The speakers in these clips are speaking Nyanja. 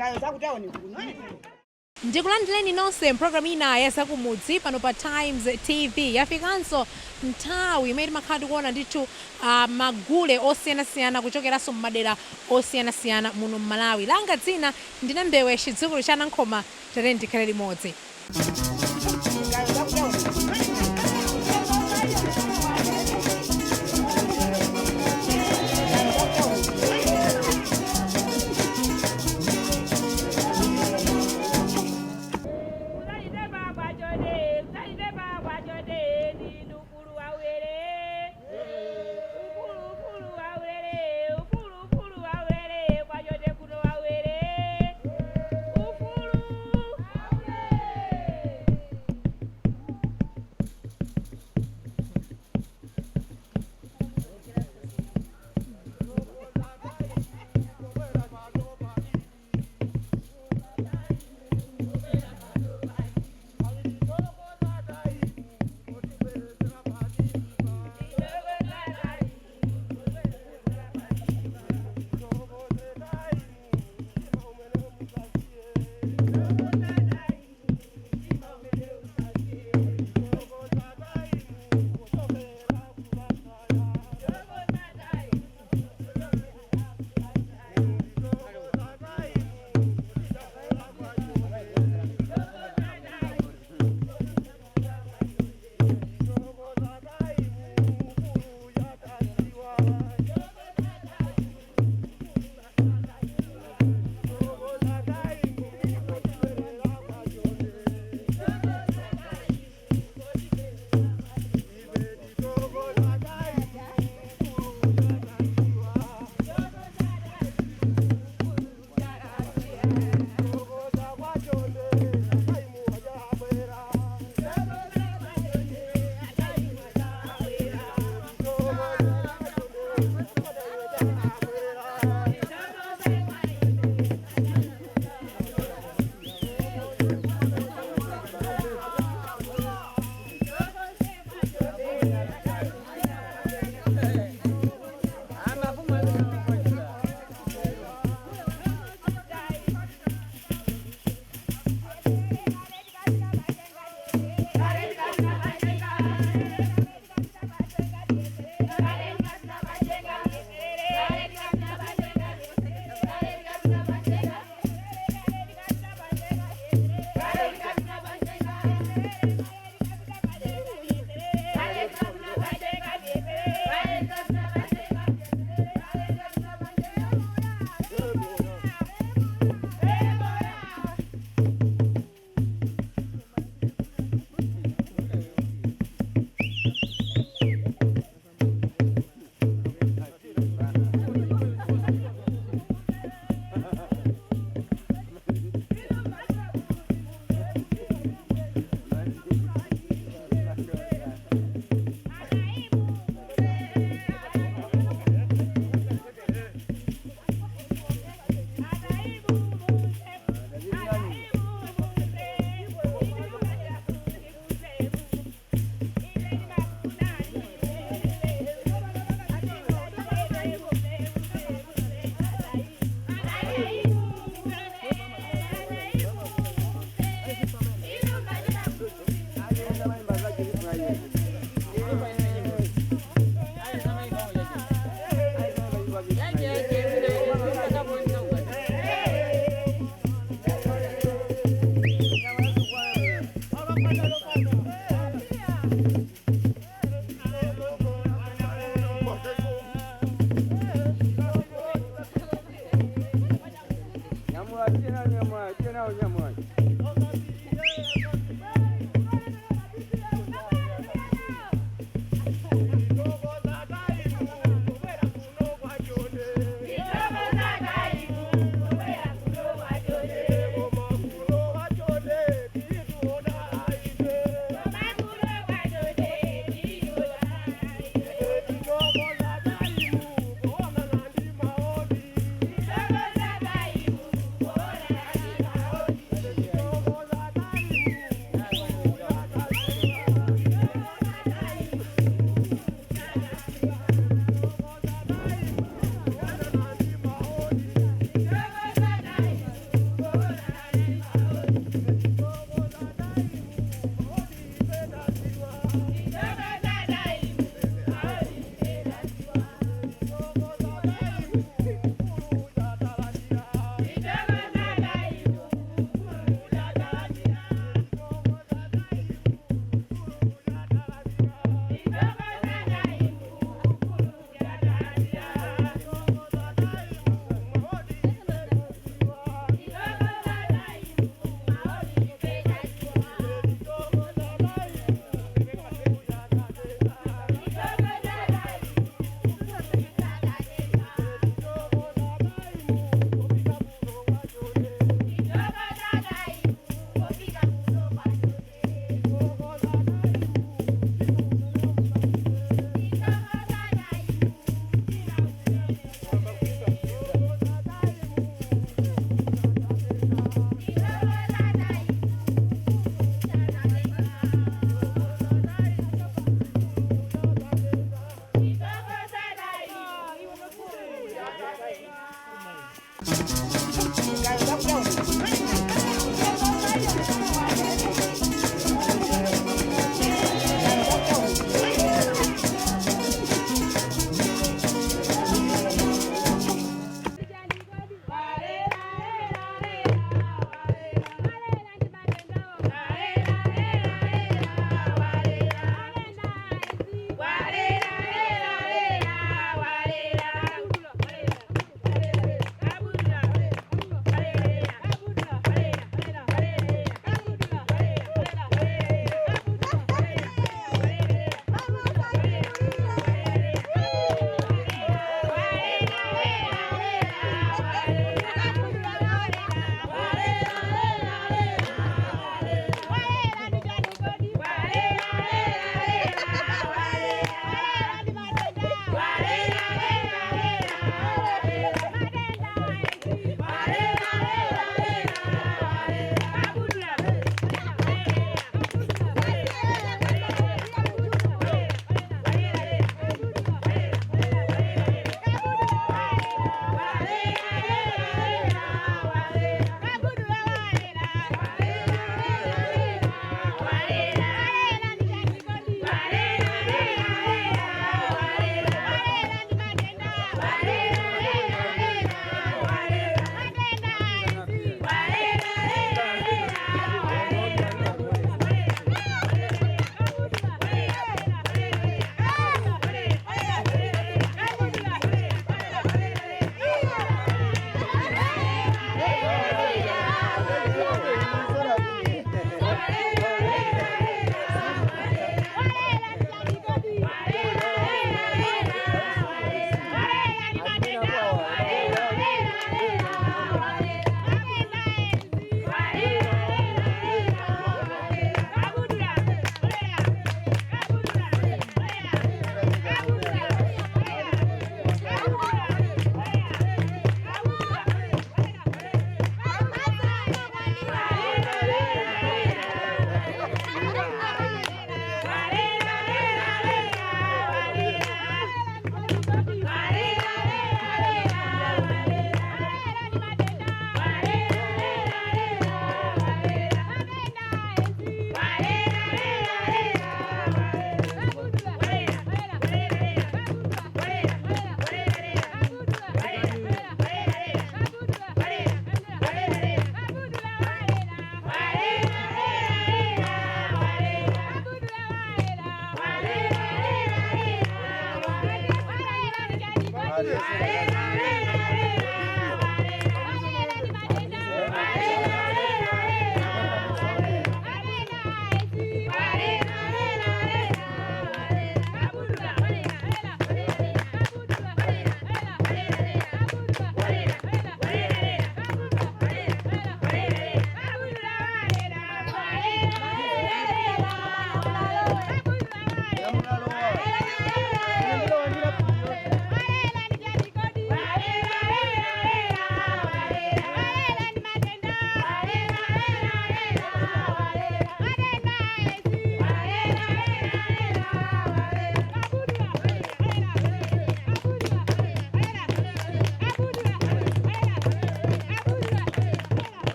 Zigayo zakutaoni kuno. Ndikulandireni nonse mpulogalamu ina ya Zakumudzi pano pa Times TV. Yafikanso nthawi imene timakhala tikuona ndithu magule osiyanasiyana kuchokeranso mmadera osiyanasiyana muno mMalawi. Langa dzina ndine Mbewe, chidzukulu cha Nankhoma. Tateni tikhale limodzi. Zigayo zakutaoni. Usalite pakwachode, usalite pakwachode, ndinukulu wawere. Ukulu ukulu wawere, ukulu ukulu wawere, kwachode kuno wawere. Ufulu.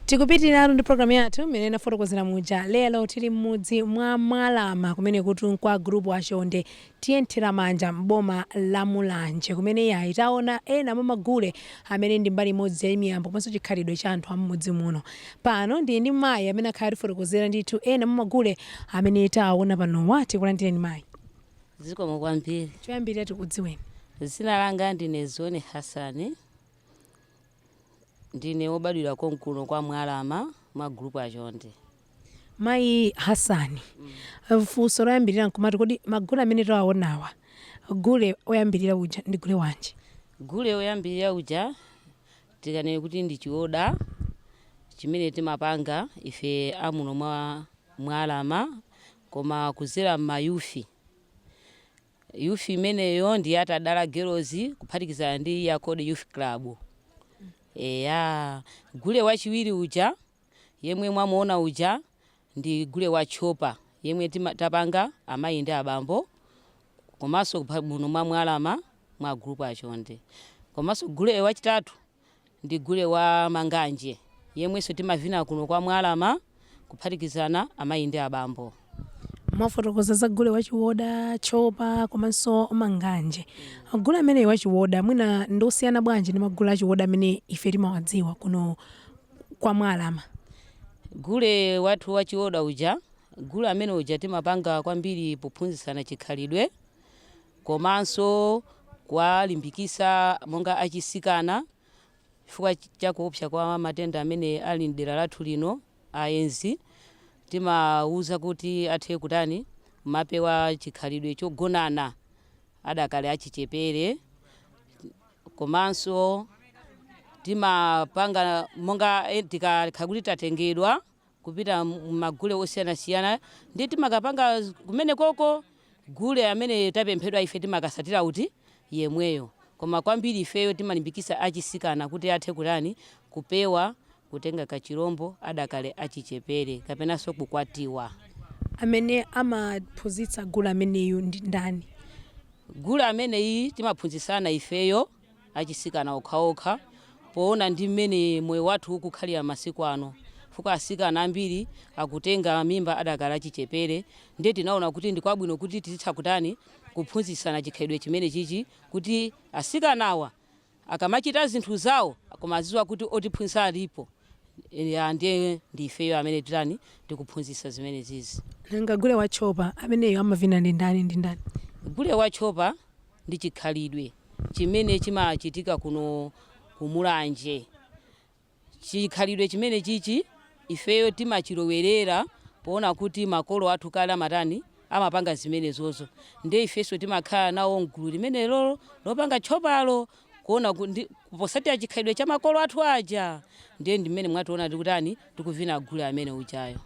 Tikupitiratu ndi programu yathu mmene inafotokozera muja. Lero tili m'mudzi mwa Mwalama, kumene kuti kwa group achonde tiyenthera manja m'boma la Mulanje, kumene yayi taona ena mwa magule amene ndi mbali imodzi ya miyambo komanso chikhalidwe cha anthu a m'mudzi muno. Pano ndili ndi mayi amene akhala atifotokozera ndithu ena mwa magule amene taona panowa. Tikulandireni, mayi. Zikomo kwambiri. Choyambirira tikudziweni. Zina langa ndine Zone Hasani, ndine wobadwira konkuno kwa Mwalama mwa group achonde. Mayi Hasani, funso loyambirira nkumati, kodi magule amene tawaonawa, gule oyambirira uja ndi gule wanji? Gule oyambirira uja tikanene kuti ndi chioda chimene timapanga ife amuno mwa Mwalama, koma kuzera m'ma youth. Youth imeneyo ndi atadala girls kuphatikizana ndi Yakodi Youth Club. Eya, gule wachiwiri uja yemwe mwamuona uja ndi gule wa chopa yemwe tapanga amayi ndi abambo, komanso muno mwa Mwalama mwa group achonde. Komanso gule wachitatu ndi gule wa manganje yemwenso timavina kuno kwa Mwalama kuphatikizana amayi ndi abambo. Mwafotokoza za gule wachiwoda, chopa komanso manganje. Gule amene wachiwoda mwina ndosiyana bwanji ndi magule achiwoda amene ife timawadziwa kuno kwa Mwalama? Gule wathu wachiwoda uja, gule amene uja timapanga kwambiri pophunzitsana chikhalidwe komanso kuwalimbikisa monga achisikana, chifukwa chakuopsa kwa matenda amene ali mdera lathu lino ayenzi. Timawuza kuti athe kutani, mapewa chikhalidwe chogonana adakale achichepere. Komanso timapanga monga tikakhala kuti tatengedwa kupita mmagule osiyanasiyana, ndi timakapanga kumene koko gule amene tapemphedwa ife timakasatira kuti yemweyo. Koma kwambiri ifeyo timalimbikisa achisikana kuti athe kutani, kupewa kutenga kachirombo adakale achichepere kapenanso kukwatiwa. Amene amaphunzitsa gule ameneyu ndi ndani? Gule ameneyi timaphunzitsana ifeyo achisikana okhaokha, poona ndi mmene moyo wathu ukukhalira masiku ano, fuka asikana ambiri akutenga mimba adakale achichepere. Ndiye tinaona kuti ndi kwabwino kuti tizitha kutani, kuphunzitsana chikhalidwe chimene chichi, kuti asikanawa akamachita zinthu zawo koma azidziwa kuti otiphunzitsa alipo. Ndiye ndi ifeyo amene titani, tikuphunzitsa zimene zizi. Nanga gule wachopa ameneyo amavina ndi ndani ndi ndani? Gule wachopa ndi chikhalidwe chimene chimachitika kuno kumulanje. Chikhalidwe chimene chichi ifeyo timachilowerera poona kuti makolo athu kale amatani, amapanga zimenezozo. Ndiye ifenso timakhala nawo mgulu limenelo lopanga tchopalo, kuona posatira chikhalidwe cha makolo athu aja. Ndiye ndimene mwationa tikutani, tikuvina gule amene ujayo.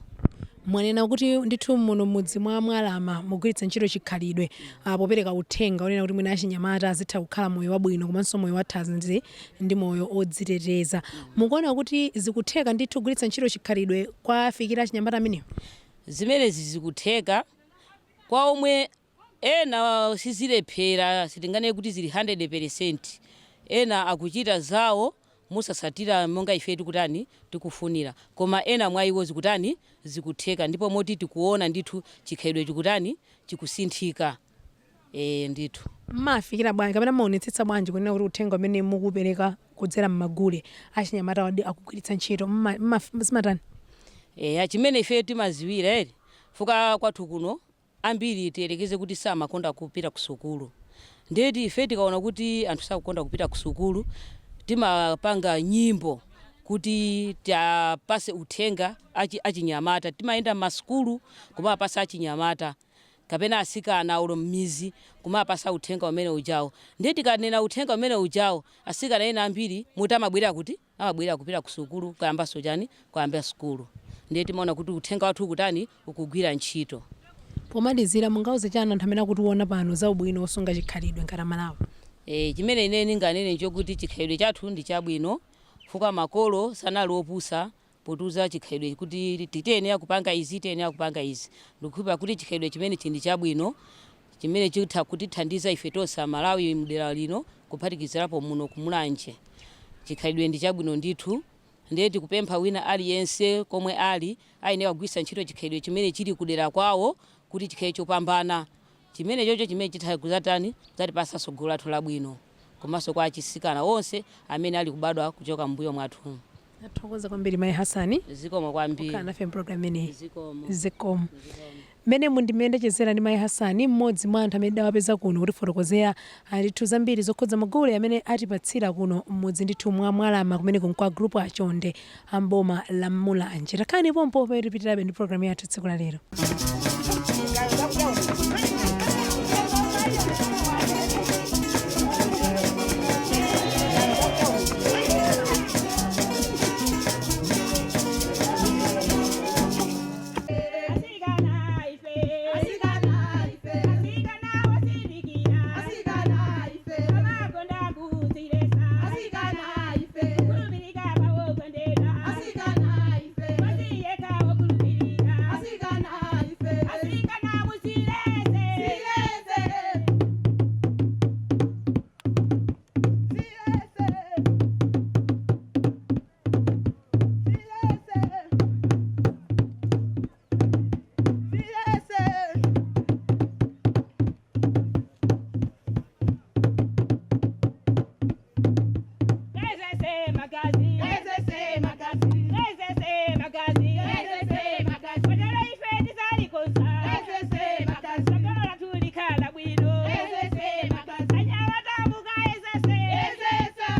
Mwanena kuti ndithu muno mudzi mwa Mwalama mugwiritsa ntchito chikhalidwe popereka uthenga onena kuti mwina achinyamata azitha kukhala moyo wabwino komanso moyo wathanzi ndi moyo odziteteza. Mukuona kuti zikutheka ndithu kugwiritsa ntchito chikhalidwe kwafikira achinyamata amenewo? Zimenezi zikutheka kwa omwe ena sizilephera. Sitinganene kuti zili 100. Ena akuchita zawo musasatira monga ife tikutani, tikufunira, koma ena mwa iwo zikutani, zikutheka, ndipo moti tikuona ndithu chikhalidwe chikutani, chikusinthika, ndithu. Mmafikira bwanji kapena maonetsetsa bwanji kunena kuti uthenga umene mukupereka kudzera m'magule achinyamata wadi akugwiritsa ntchito? Zimatani? Eya, chimene ife timaziwira ere, fuka kwathu kuno ambiri tiyelekeze kuti samakonda kupita ku sukulu. Ndeti ife tikaona kuti anthu sakukonda kupita ku sukulu, timapanga nyimbo kuti tiapase uthenga achinyamata. Timayenda m'masukulu kumapasa achinyamata kapena asikana ulo m'mizi kumapasa uthenga umene ujawo. Ndiye tikanena uthenga umene ujawo, asikana ena ambiri muti amabwerera kuti amabwerera kupita ku sukulu, kuyambanso chani, kuyamba sukulu. Ndiye timaona kuti uthenga wathu ukutani, ukugwira ntchito. Pomalizira, mungauze chani anthu amene akutiona pano za ubwino osunga chikhalidwe ngati Amalawi? Chimene ine ndinganene nchokuti chikhalidwe chathu ndi chabwino, fuka makolo sanali opusa potiuza chikhalidwe kuti titiyenera kupanga izi, tiyenera kupanga izi. Ndikukhulupirira kuti chikhalidwe chimenechi ndi chabwino chimene chitha kutithandiza ife tonse Amalawi mdera lino, kuphatikizirapo muno kumulanje. Chikhalidwe ndi chabwino ndithu. Ndiye tikupempha wina aliyense komwe ali ayenera kugwiritsa ntchito chikhalidwe chimene chili kudera kwawo kuti chikhale chopambana, chimene chocho chimene chitha kuzatani kuzatipasa tsogolo lathu labwino, komanso kwa achisikana onse amene ali kubadwa kuchoka mbuyo mwathu. Athokoza kwambiri Mayi Hasani. Zikomo kwambiri. Kukhala nafe mpulogalamu imeneyi. Zikomo. Zikomo. Mmene mundimendechezera ndi Mayi Hasani, mmodzi mwa anthu amene dawapeza kuno kutifotokozera ndithu zambiri zokhudza magule amene atipatsira kuno mmudzi ndithu mwa Mwalama, kumene kwa group achonde amboma la Mulanje. Takhalani pompo pamene tipitirabe ndi programu yathu tsiku la lero. Asikana ife, asikana ife, asikana wasindikira, asikana ife, amakonda kuzilesa, asikana ife, kulubirika pawokondeka, asikana ife, wasiyeka okulubirika, asikana ife, asikana musilese, silese, Ezese magazi, ezese magazi, ezese magazi, ezese magazi. Badala ife tizalikosa, ezese magazi. Bagala tulikhala bwino, ezese magazi. Anyawa tabuka ezese, ezesa.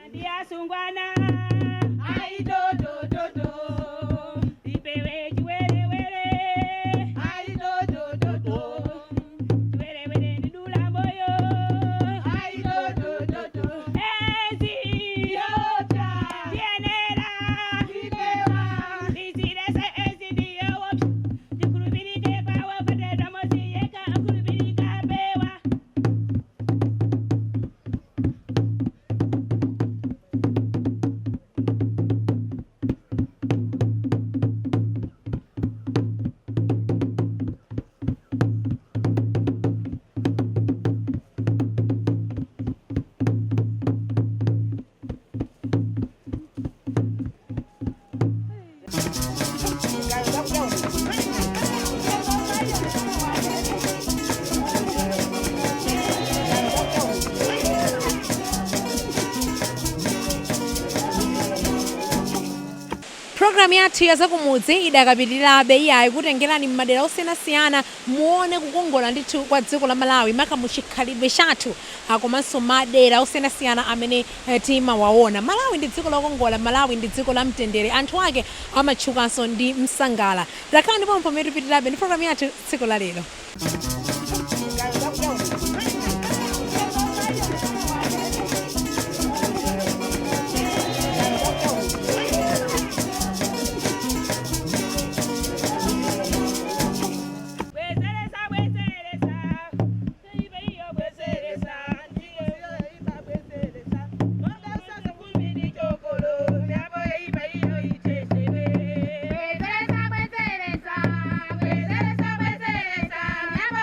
Ndiyasungwana, ai do do do do. Ipewe chiwerewere, ai do do do do. Chiwerewere ndidula moyo, ai do do do do. Ezi yota, tienera, tipewa. Izirese ezi ndiyo wopsa, tikulubirike kwawo patedwa moziyeka akulubirika pewa. Programu yathu ya zakumudzi idakapitirirabe iyayi, kutengerani m'madera osiyanasiyana muone kukongola ndithu kwa dziko la Malawi, maka muchikhalidwe chathu, komanso madera osiyanasiyana amene timawaona. Malawi ndi dziko lokongola, Malawi ndi dziko la mtendere, anthu ake amatchukanso ndi msangala. Takhala ndipo pamene tipitirirabe ndi programu yathu tsiku la lero. Bwezeresa, bwezeresa, ibe iyo bwezeresa, ndiyo iba bwezeresa. Monga usaza kumini chokolo, nabo iba iyo ichesebe. Bwezeresa, bwezeresa, bwezeresa, bwezeresa, nabo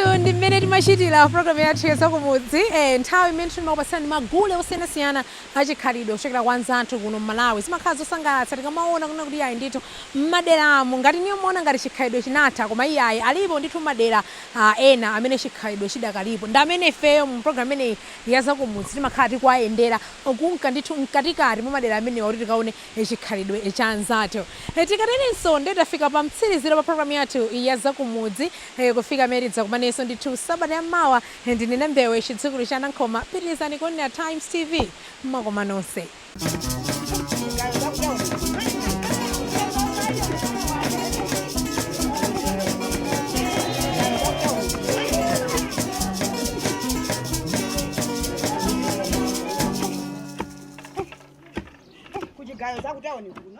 Ndithu ndi mmene timachitira programu yathu yazakumudzi, nthawi imene timakupatsirani magule osiyanasiyana achikhalidwe kuchokera kwa anzathu kuno mMalawi. Zimakhala zosangalatsa tikamaona kuna kuti ayi ndithu, mmaderamu ngati niyo muona ngati chikhalidwe chinatha, koma iyayi, alipo ndithu madera ena amene chikhalidwe chidakalipo, ndi amene ifeyo mu programu imeneyi yazakumudzi timakhala tikuwayendera kunka ndithu mkatikati mwa madera amenewa kuti tikaone chikhalidwe cha anzathu. Tikaterenso ndiye tafika pa mtsiriziro pa programu yathu yazakumudzi, kufika amene tidzakumanenso ndithu sabata yammawa. Ndine Mbewe, chidzukulu cha Nankhoma. Pitirizani kuonera Times TV. Mwakoma nonse. Kuchigayo zakutaoni kuno.